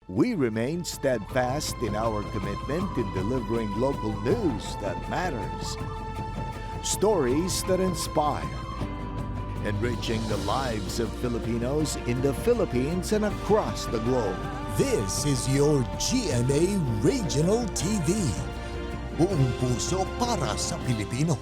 We remain steadfast in our commitment in delivering local news that matters, stories that inspire, enriching the lives of Filipinos in the Philippines and across the globe. This is your GMA Regional TV. Buong puso para sa Pilipino.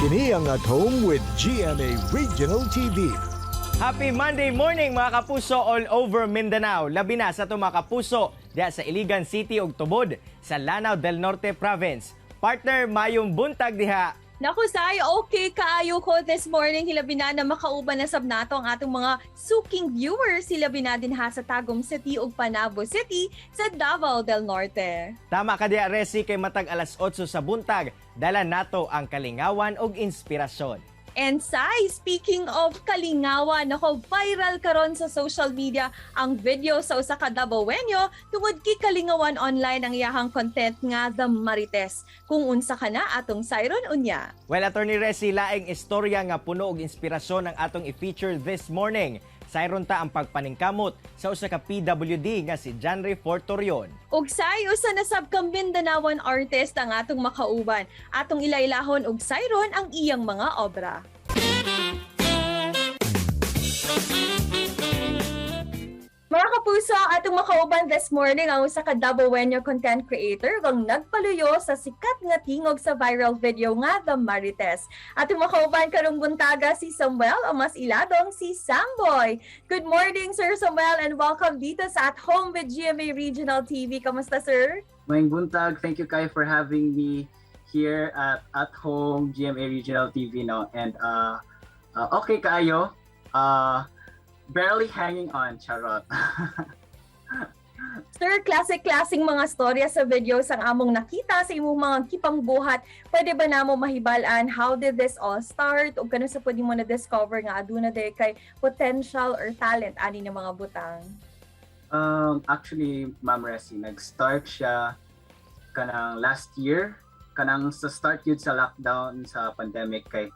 Kini ang At Home with GMA Regional TV. Happy Monday morning, mga kapuso all over Mindanao. Labi na sa ato, mga kapuso diha sa Iligan City ug tubod sa Lanao del Norte Province. Partner, mayong buntag diha. Naku, Sai, okay kaayo ko this morning. Hilabi na na makauban na sab nato ang atong mga suking viewers. Hilabi na din ha sa Tagum City ug Panabo City sa Davao del Norte. Tama ka diha, Resi, kay matag alas 8 sa buntag, dala nato ang kalingawan ug inspirasyon. And Sai, speaking of kalingawan, nako, viral karon sa social media ang video sa usa ka Dabawenyo tungod gikalingawan online ang iyahang content nga The Marites. Kung unsa ka na atong sayron unya. Well, Attorney Resi, laing istorya nga puno og inspirasyon ang atong i-feature this morning. Sayron ta ang pagpaningkamot sa usa ka PWD nga si Janry Fortorion. Ug say usa na sab ka Mindanaoan artist ang atong makauban. Atong ilailahon og sayron ang iyang mga obra. Mga kapuso, atong makauban this morning ang usa ka Dabawenyo content creator kang nagpaluyo sa sikat nga tingog sa viral video nga The Marites. Atong makauban karong buntaga si Samuel o mas iladong si Samboy. Good morning, Sir Samuel, and welcome dito sa At Home with GMA Regional TV. Kamusta, sir? Maayong buntag, thank you kaayo for having me here at Home GMA Regional TV, no, and okay kaayo, barely hanging on, charot. Sir, klase-klaseng mga storya sa videos ang among nakita sa imong mga kipangbuhat. Pwede ba namo mahibal-an how did this all start? O kanus-a pwede mo na-discover nga aduna diay kay potential or talent ani ng mga butang? Actually, Ma'am Resi, nag-start siya kanang last year, kanang sa start yun sa lockdown sa pandemic, kay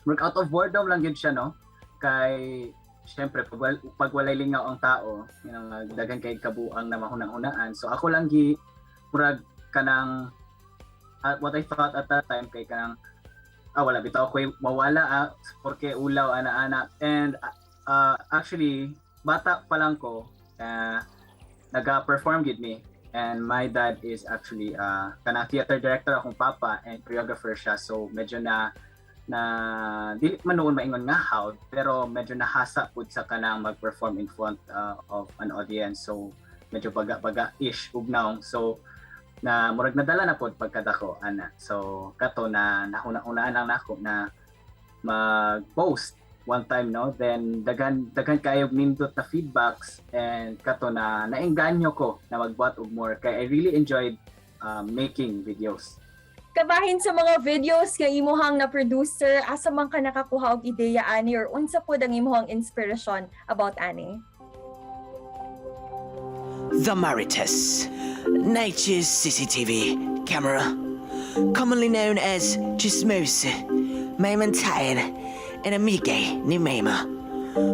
work out of boredom lang yun siya, no, kay syempre pag walay lingaw ang tao, daghan kay kabuang na mahunang-hunaan. So ako lang gi murag kanang what I thought at that time kay kanang wala bitaw ko'y mawala porque ulaw ana-ana. And actually, bata pa lang ko, naga-perform gid me, and my dad is actually kanang theater director akong papa and choreographer siya. So medyo na na dili man nuon maingon nga how, pero medyo nahasa pud sa kanang mag-perform in front of an audience. So medyo baga-baga-ish ug naong, so na murag nadala na pod pagkadako ana. So kato na nahuna-hunaan lang nako na mag-post one time, no, then daghan daghan kayo nindot na feedbacks and kato na naengganyo ko na magbuhat og more kay I really enjoyed making videos. Kabahin sa mga videos nga imuhang na producer, asa man ka nakakuha og ideya ani or unsa pod ang imuhang inspiration about ani? The Marites, nature's CCTV camera, commonly known as Chismosa, Maymantayan, and Amigue ni Mayma,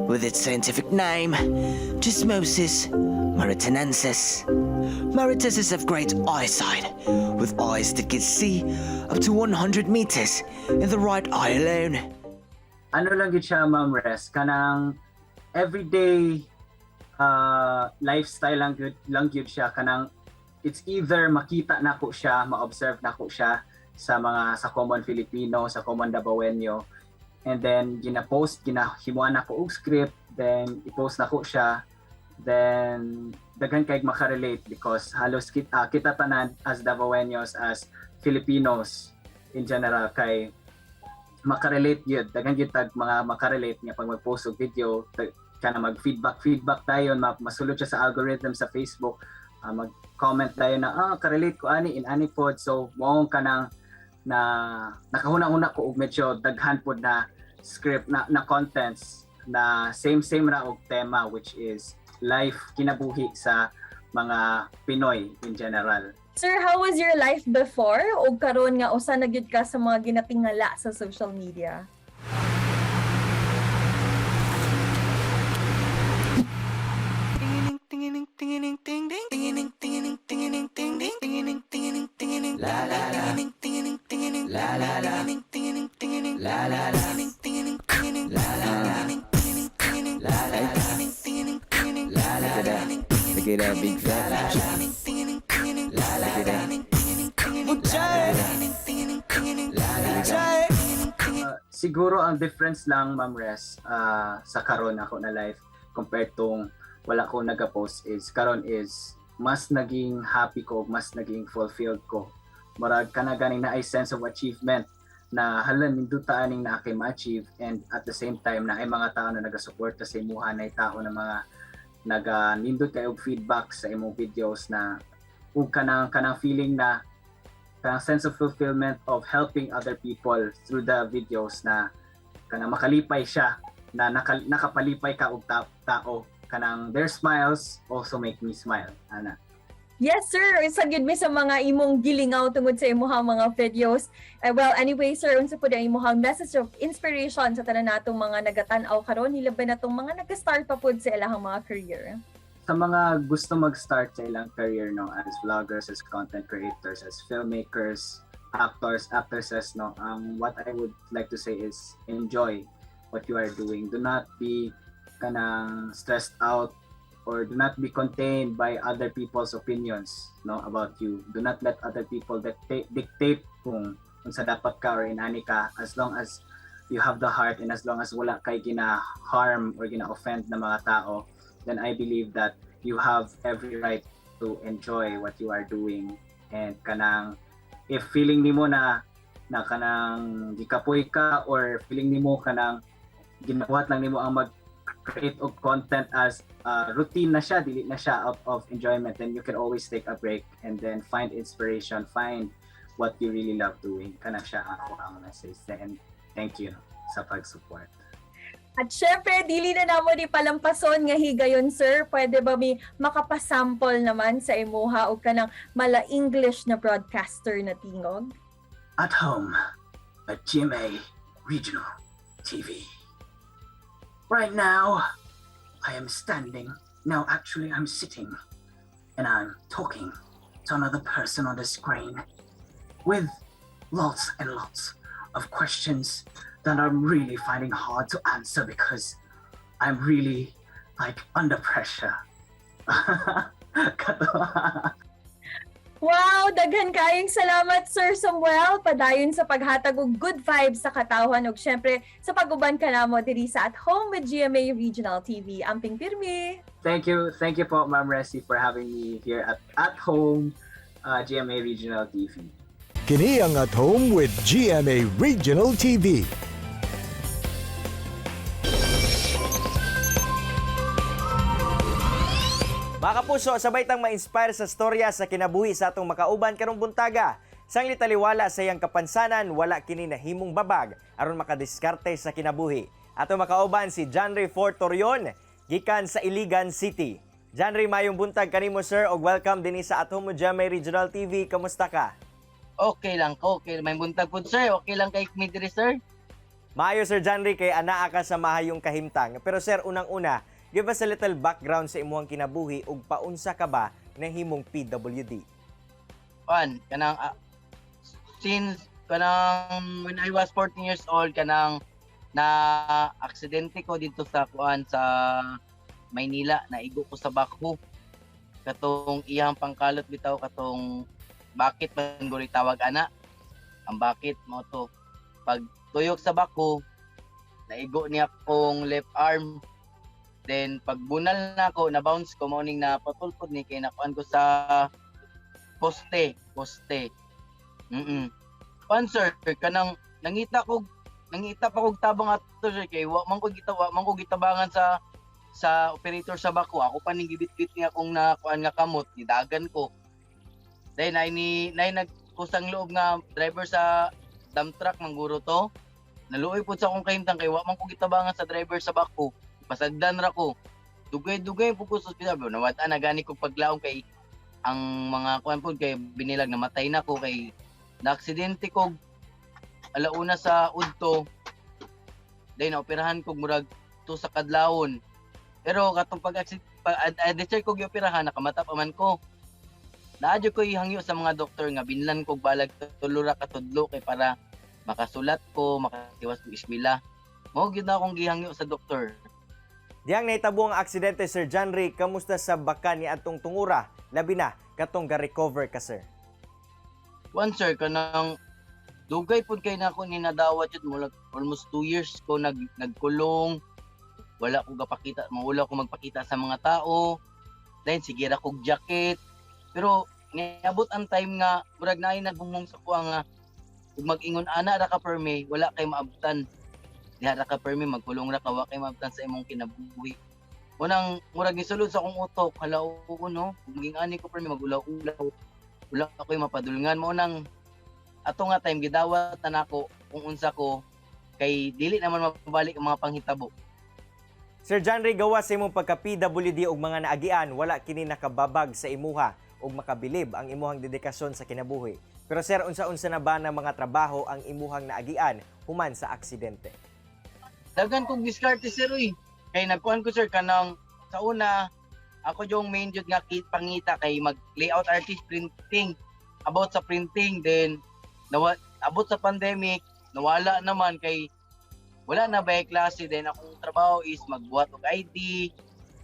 with its scientific name, Chismosis maritanensis. Mariteses have great eyesight, with eyes that can see up to 100 meters in the right eye alone. Ano lang gyud siya, Ma'am Res, kanang everyday lifestyle lang gyud siya. Kanang it's either makita nako siya, ma-observe nako siya sa mga sa common Filipino, sa common Dabawenyo, and then gina-post, ginahimuan nako og script, then i-post nako siya. Then daghan kay makarelate because halos kita tanan as Davaoenos, as Filipinos in general, kay makarelate yun. Daghan gyud tag mga makarelate nga pag mag-post og video kana mag-feedback feedback dayon, masulod siya sa algorithm sa Facebook, mag-comment dayon na "Karelate ko ani in ani pod." So mao kanang na nakahuna-huna ko og medyo daghan pod na script na contents na same same ra og tema, which is life, kinabuhi sa mga Pinoy in general. Sir, how was your life before ug karon nga usa na gyud ka sa mga ginatingala sa social media? Look at that big fat. Look at that. Siguro ang difference lang, Ma'am Res, sa karon ako na life compared tong wala ko nagapost is karon is mas naging happy ko, mas naging fulfilled ko. Murag kana ganing naay sense of achievement na hala, nindota aning na kay ma-achieve, and at the same time na ay mga tao na nagasuporta sa imuha, na tao na mga naga nindot kay og feedback sa imong videos na ug kanang feeling na kanang sense of fulfillment of helping other people through the videos na kanang makalipay siya na nakapalipay ka og tao, kanang their smiles also make me smile ana. Yes, sir. Isa gyud mi sa mga imong gilingaw tungod sa imuhang mga videos. Eh, well, anyway, sir, unsa pud ang imuhang message of inspiration sa tanan natong mga nagatan-aw karon, hilabi na tong mga nag-start pa pud sa ilahang mga career? Sa mga gusto mag-start sa ilang career, no, as vloggers, as content creators, as filmmakers, actors, actresses, no, what I would like to say is enjoy what you are doing. Do not be kanang stressed out or do not be contained by other people's opinions, no, about you. Do not let other people dictate kung unsa dapat ka or inani ka. As long as you have the heart and as long as wala kay gina harm or gina offend na mga tao, then I believe that you have every right to enjoy what you are doing. And kanang if feeling nimo na kanang gikapoy ka or feeling nimo kanang ginabuhat lang nimo ang mag create og content as routine na siya, dili na siya out of enjoyment, then you can always take a break and then find inspiration, find what you really love doing. Kana siya ako ang message, and thank you sa pag-support. At syempre, dili na namo ni palampason nga higayon, sir. Pwede ba mi makapasample naman sa imuha og kanang mala English na broadcaster na tingog? At home at GMA Regional TV. Right now, I am standing. No, actually, I'm sitting. And I'm talking to another person on the screen with lots and lots of questions that I'm really finding hard to answer because I'm really like under pressure. Kato. Wow! Daghan kayong salamat, Sir Samuel. Padayon sa paghatag og good vibes sa katawhan ug syempre sa pag-uban kanamo diri sa At Home with GMA Regional TV. Amping pirmi! Thank you po, Ma'am Resi, for having me here at home, GMA Regional TV. Kini ang At Home with GMA Regional TV. Mga kapuso, sabay tang ma-inspire sa storya sa kinabuhi sa atong makauban karong buntaga. Sangli taliwala sa iyang kapansanan, wala kini nahimong babag aron makadiskarte sa kinabuhi. Atong makauban si John Ray Fort Torion, gikan sa Iligan City. John Ray, mayong buntag kanimo, sir, og welcome dinhi sa At Home with GMA Regional TV. Kamusta ka? Okay lang ko. Okay, may buntag po, sir. Okay lang kay mi diri, sir. Maayo, Sir John Ray, kay anaa ka sa mahayong kahimtang. Pero sir, unang-una, give us a little background sa imuhang kinabuhi ug paunsa ka ba nahimong PWD? Pan, kanang since kanang when I was 14 years old, kanang na aksidente ko dito sa kuan sa Maynila, naigo ko sa backhoe. Katong iyang pangkalot bitaw, katong bakit man guri tawag ana. Ang bakit mo to. Pag tuyok sa backhoe, naigo niya akong left arm. Then pagbunal na ako, na bounce ko, mao ning napatulpod ni kay nakuan ko sa poste, poste. Kuan sir, kanang nangita pa kog tabang ato sir kay wa man ko gitabangan sa operator sa bako. Ako pa ning gibitbit niya akong nakuan nga kamot, gidagan ko. Then ay ni nay nagkusang loob nga driver sa dump truck mangguro to. Naluoy pud sa akong kahimtang kay wa man ko gitabangan sa driver sa bako. Pasagdan ra ko. Dugay-dugay pud ko sa ospital. Nawad-an na gani kog paglaom kay ang mga kuan pud kay binilag, namatay na ko kay na-aksidente ko alauna sa udto. Then naoperahan ko murag to sa kadlawon. Pero katong pag pag discharge ko gioperahan, nakamata pa man ko. Naa jud ko ihangyo sa mga doktor nga binlan kog balag tulo ra ka tudlo kay para makasulat ko, makatiwas ko eskwela. Mao gyud na akong gihangyo sa doktor. Diyang nahitabo ang aksidente, Sir John Ray, kamusta sa baka ni atong tungura? Labi na katong ga-recover ka, sir. One sir, kanang dugay pud kay nako ni nadawat jud, murag almost 2 years ko nagkulong. Wala ko gapakita, mawala ko magpakita sa mga tao. Then sige ra kog jacket. Pero niabot ang time nga murag naay nagbungong sa kuha nga ug mag-ingon ana ra ka perme, wala kay maabtan. Diha ra ka perme, magkulong ra ka, wa kay maabtan sa imong kinabuhi. Unang murag gisulod sa akong utok, hala, oo no, kung maging ani ko perme, magulaw-ulaw, wala ako'y mapadulngan. Mao nang ato nga time gidawat na nako kung unsa ko kay dili naman mabalik ang mga panghitabo. Sir John Ray, gawas sa imong pagka PWD ug mga naagian, wala kini nakababag sa imuha ug makabilib ang imuhang dedikasyon sa kinabuhi. Pero sir, unsa-unsa na ba na mga trabaho ang imuhang naagian human sa aksidente? Daghan kong diskarte sir uy. Kay nagkuan ko sir, kanang sa una ako yung main jud nga pangita kay mag layout artist, printing, about sa printing. Then abot sa pandemic, nawala naman kay wala na ba klase. Then akong trabaho is magbuhat og ID,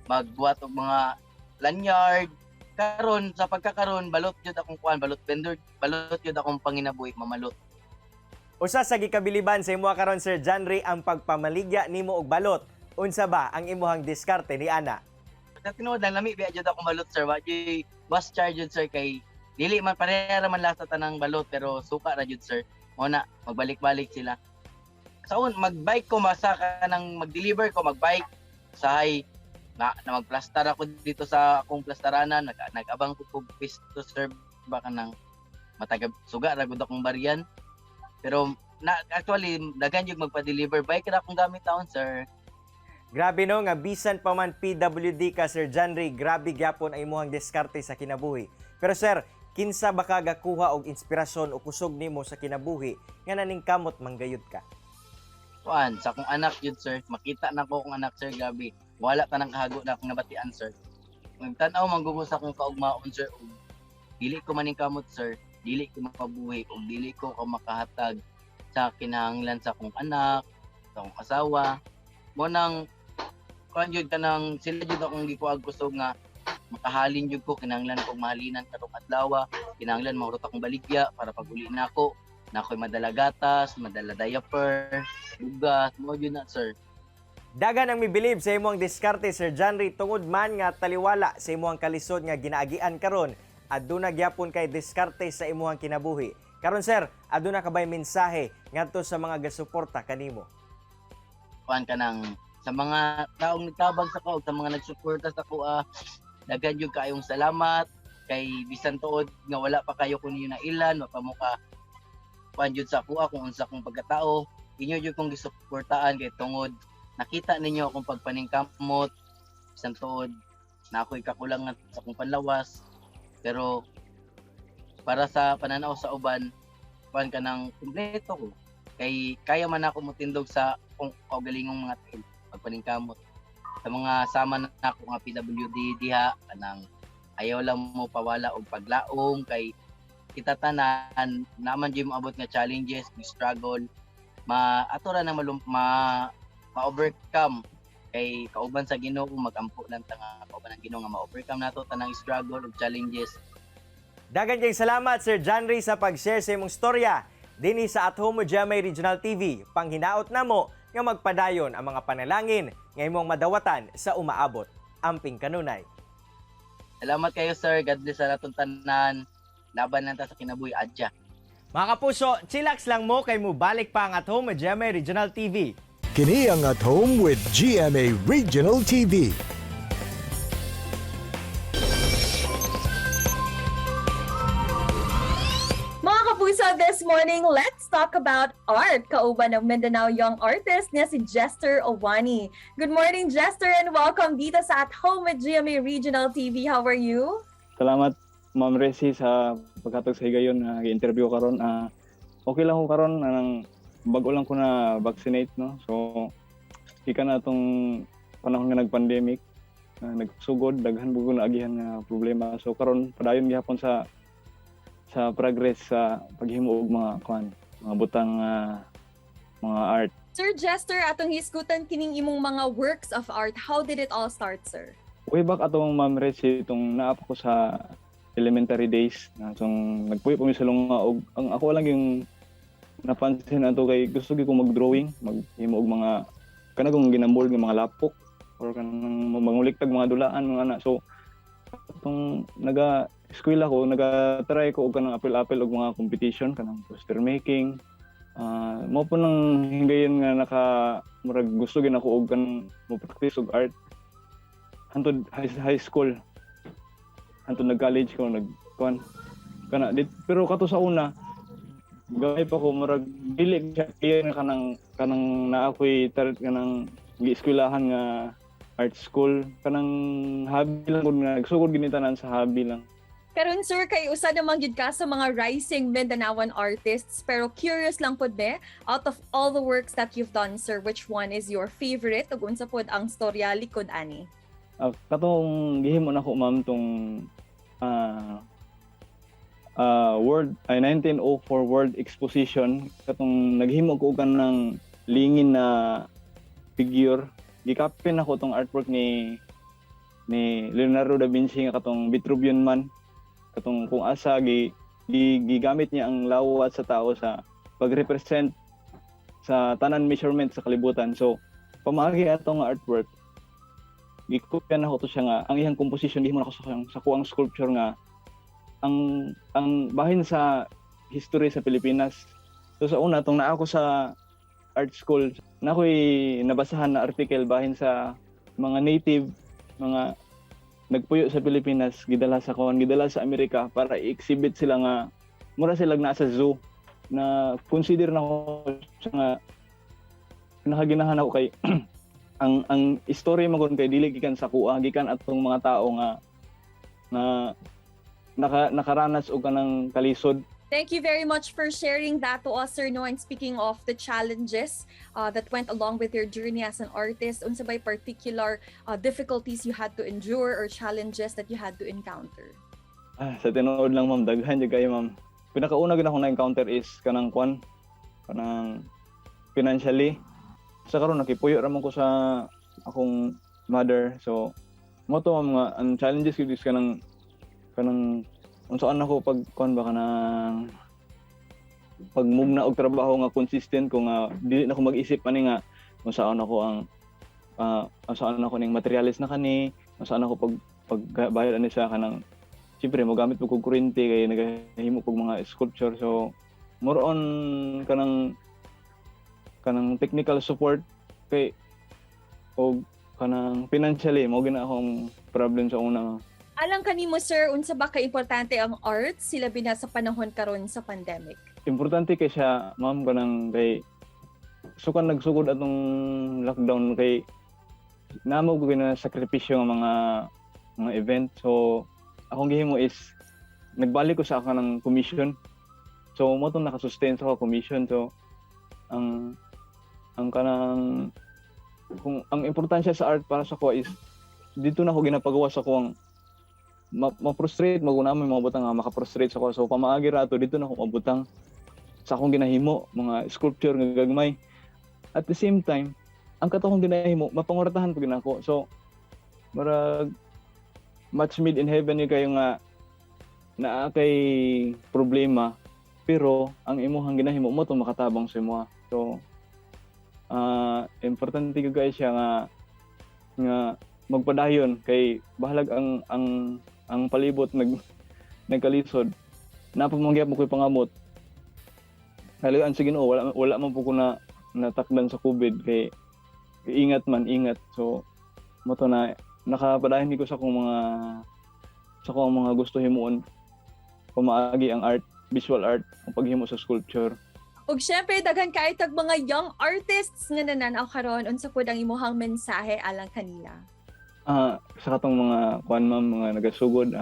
magbuhat og mga lanyard. Karon sa pagkakaron, balot jud akong kuan, balot vendor, balot jud akong panginabuhi, mamalot. Usa sa gikabiliban sa imuha karon, Sir John Ray, ang pagpamaligya nimo og balot. Unsa ba ang imuhang diskarte ni ana? Sa tinuod lang, lami biya jud akong balot sir. Wa jud was charge jud sir kay dili man pareha ra man lasa tanang balot, pero suka ra jud sir. Mo na magbalik-balik sila. Sa un magbike ko masa ka nang mag-deliver ko, magbike sa hay na magplastar ako dito sa akong plastaranan, nag-abang ko kog pisto sir, baka nang matagab suga ra gud akong baryan. Pero na actually daghan jud magpa-deliver, bike ra akong gamit taon sir. Grabe no nga bisan pa man PWD ka, Sir John Ray, grabe gyapon ang imuhang diskarte sa kinabuhi. Pero sir, kinsa ba ka gakuha og inspirasyon o kusog nimo sa kinabuhi nga naningkamot manggayud ka? Kuan sa akong anak yun sir. Makita na ko akong anak sir, grabe, wala tanang kahago na akong nabatian sir. Magtan-aw man sa akong kaugmaon sir, ug dili ko maningkamot sir, dili ko makabuhi ug dili ko ka makahatag sa kinahanglan sa akong anak, sa akong asawa. Mo nang kuan jud, kanang sila jud akong gikuag kusog nga makahalin jud ko. Kinahanglan kong mahalinan karong adlaw, kinahanglan mahurot akong baligya para pag uli nako na ako'y madala gatas, madala diaper, bugas, mo yun na sir. Dagan ang mibilib sa imong diskarte, Sir John Ray, tungod man nga taliwala sa imong kalisod nga ginaagian karon, aduna gyapon kay diskarte sa imong kinabuhi. Karon sir, aduna ka bay mensahe ngadto sa mga gasuporta kanimo? Kuan ka ng sa mga taong nagtabang sa ko, sa mga nagsuporta sa ko, daghan jud kaayong salamat kay bisan tuod nga wala pa kayo kun na ilan, wa pa mo ka kuan jud sa kuha kung unsa akong pagkatao, inyo jud kong gisuportaan kay tungod nakita ninyo akong pagpaningkamot. Bisan tuod na ako'y kakulangan sa akong panlawas, pero para sa pananaw sa uban, kuan ka ng kumpleto ko kay kaya man ako motindog sa akong kaugalingong mga tiil pagpaningkamot. Sa mga sama na ako nga PWD diha, kanang ayaw lang mo pawala og paglaom kay kita tanan naman jud moabot nga challenges, struggle, ma ato ra na malum, ma ma-overcome kay kauban sa Ginoo. Magampo lang ta nga kauban ang Ginoo nga ma-overcome nato tanang struggle ug challenges. Dagan kay salamat, Sir John Ray, sa pag-share sa imong storya dinhi sa At Home with GMA Regional TV. Panghinaot namo nga magpadayon ang mga panalangin nga imong madawatan sa umaabot. Amping kanunay. Salamat kayo, sir. God bless sa natong tanan. Laban lang ta sa kinabuhi, adya. Mga kapuso, chillax lang mo kay mubalik pa ang At Home with GMA Regional TV. Kini ang At Home with GMA Regional TV. Mga kapuso, this morning, let's talk about art. Kauban ng Mindanao Young Artist niya si Jester Owani. Good morning, Jester, and welcome dito sa At Home with GMA Regional TV. How are you? Salamat, Ma'am Resi, sa paghatag sa higayon na gi-interview karon. Okay lang ko karon, anang bago lang ko na vaccinate, no. So gikan na atong panahon nga nag-pandemic, nagsugod daghan bugo na agihan nga problema. So karon padayon gihapon sa progress sa paghimo og mga kuan, mga butang, mga art. Sir Jester, atong hisgutan kining imong mga works of art. How did it all start, sir? Way back atong, Ma'am Resi, itong naa pa ko sa elementary days na itong nagpuyo pa mi sa lunga og ang ako lang yung napansin ato kay gusto gyud ko mag-drawing, maghimo og mga kanang ginamold nga mga lapok or kanang manguliktag mga dulaan, mga ana. So atong naga eskwela ko, naga-try ko og kanang apil-apil og mga competition, kanang poster making. Mao po nang hingayon nga naka murag gusto gyud ako og kanang mo practice og art hantod high school, hantod nag-college ko, nag kuan kana dit. Pero kato sa una, gamay pa ko, murag dili siya clear nga kanang naa ko'y kanang gieskwelahan nga art school, kanang hobby lang gud nga nagsugod gini tanan sa hobby lang. Karon, sir, kay usa naman gyud ka sa mga rising Mindanaoan artists, pero curious lang pod me, out of all the works that you've done, sir, which one is your favorite ug unsa pod ang storya likod ani? Katong gihimo nako, ma'am, tong World ay 1904 World Exposition, katong naghimo ko og kanang lingin na figure. Gikapin ako tong artwork ni Leonardo da Vinci nga katong Vitruvian Man, katong kung asa gi gigamit niya ang lawat sa tao sa pag-represent sa tanan measurement sa kalibutan. So pamaagi atong artwork, gikopya nako to siya nga ang iyang composition gihimo nako sa kuang sculpture nga ang bahin sa history sa Pilipinas. So sa una, tong naa ko sa art school, na ako'y nabasahan na article bahin sa mga native, mga nagpuyo sa Pilipinas, gidala sa kuan, gidala sa Amerika para i-exhibit sila nga mura sila nasa zoo. Na consider na ko siya nga nakaginahan ako kay ang story mo kay dili gikan sa kuha, gikan atong mga tao nga na nakaranas og kanang kalisod. Thank you very much for sharing that to us, sir. No, and speaking of the challenges that went along with your journey as an artist, unsa bay particular difficulties you had to endure or challenges that you had to encounter? Sa tinuod lang, ma'am, daghan jud kayo, ma'am. Pinakauna gid ako na-encounter is kanang kwan, kanang financially. Sa karon nakipuyo ra man ko sa akong mother. So mo to, ma'am, nga ang challenges gyud is kanang unsaan ako pag kwan ba, kanang pag mugna og trabaho nga consistent ko, nga dili na ko mag-isip ani nga unsaon ako ang unsaon ako ning materials na kani, unsaon ako pag pag bayad ani sa kanang siyempre mo gamit mo kog kuryente kay nagahimo kog mga sculpture. So more on kanang technical support kay og kanang financially mo gina akong problem sa una. Alang kanimo, sir, unsa ba ka-importante ang arts sila na sa panahon karon sa pandemic? Importante kay siya, ma'am, kanang kay sukan nagsugod atong lockdown kay namo ko na sakripisyo nga mga event. So akong gihimo is nagbalik ko sa ako ng commission. So mo tong nakasustain sa ako commission. So ang kanang kung ang importansya sa art para sa ko is dito na ako ginapagawa sa kuang ma-frustrate maguna may mga butang nga maka-frustrate sa ko. So pamaagi ra ato dito na ako mabutang sa akong ginahimo mga sculpture nga gagmay. At the same time, ang kato akong ginahimo mapangortahan pag nako. So marag match made in heaven ni kayo nga naa kay problema pero ang imuhang ginahimo mo to makatabang sa imoha. So importante gyud kay siya nga Nga magpadayon kay bahalag ang palibot nagkalisod. Naa pa man gyapon ko'y pangamot. Kaluoyan sa Ginoo, wala wala man po ko na natakdan sa COVID kay ingat man, ingat. So mao to na nakapadayon ko sa akong mga gusto himuon pamaagi ang art, visual art, ang paghimo sa sculpture. Ug syempre daghan kaayo tag mga young artists nga nananaw karon, unsa pud ang imuhang mensahe alang kanila? Sa katong mga kuan, ma'am, mga nagasugod,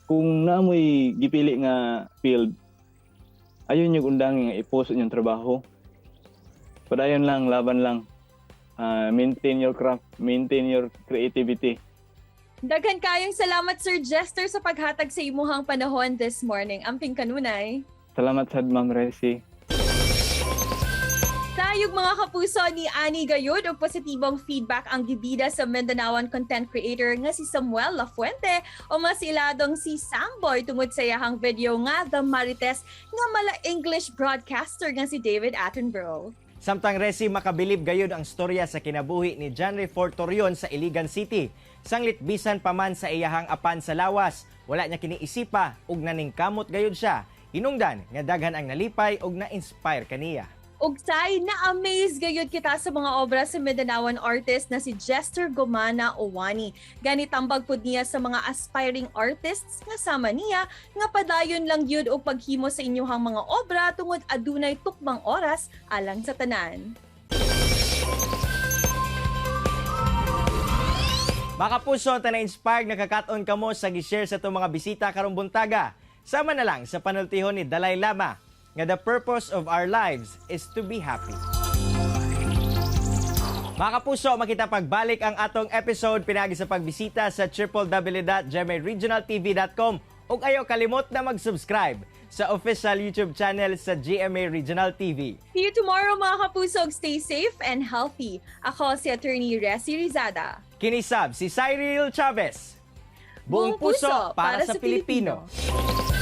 kung naa moy gipili nga field, ayon yung undangi nga i-post inyong trabaho. Padayon lang, laban lang. Maintain your craft, maintain your creativity. Daghan kayong salamat, Sir Jester, sa paghatag sa imuhang panahon this morning. Amping kanunay. Salamat sad, Ma'am Resi. Tayog, mga kapuso, ni Ani gayud og positibong feedback ang gibida sa Mindanaoan content creator nga si Samuel Lafuente o mas iladong si Samboy tungod sa iyahang video nga The Marites nga mala English broadcaster nga si David Attenborough. Samtang, Resi, makabilib gayud ang storya sa kinabuhi ni John Fortorion Torion sa Iligan City. Sanglit bisan pa man sa iyahang apan sa lawas, wala niya kiniisipa ug naningkamot gayud siya. Hinungdan nga daghan ang nalipay ug na-inspire kaniya. Ug say, na-amaze gayud kita sa mga obra sa Mindanaoan artist na si Jester Gomana Owani. Gani tambag pud niya sa mga aspiring artists nga sama niya nga padayon lang gyud og paghimo sa inyuhang mga obra tungod adunay tukmang oras alang sa tanan. Mga kapuso, ta na-inspired nakakaton kamo sa gi-share sa atong mga bisita karong buntaga. Sama na lang sa panultihon ni Dalai Lama nga the purpose of our lives is to be happy. Mga kapuso, makita pagbalik ang atong episode pinagi sa pagbisita sa www.gmaregionaltv.com ug ayaw kalimot na mag-subscribe sa official YouTube channel sa GMA Regional TV. See you tomorrow, mga kapuso. Stay safe and healthy. Ako si Attorney Resi Rizada. Kinisab si Cyril Chavez. Buong puso para sa Pilipino. Pilipino.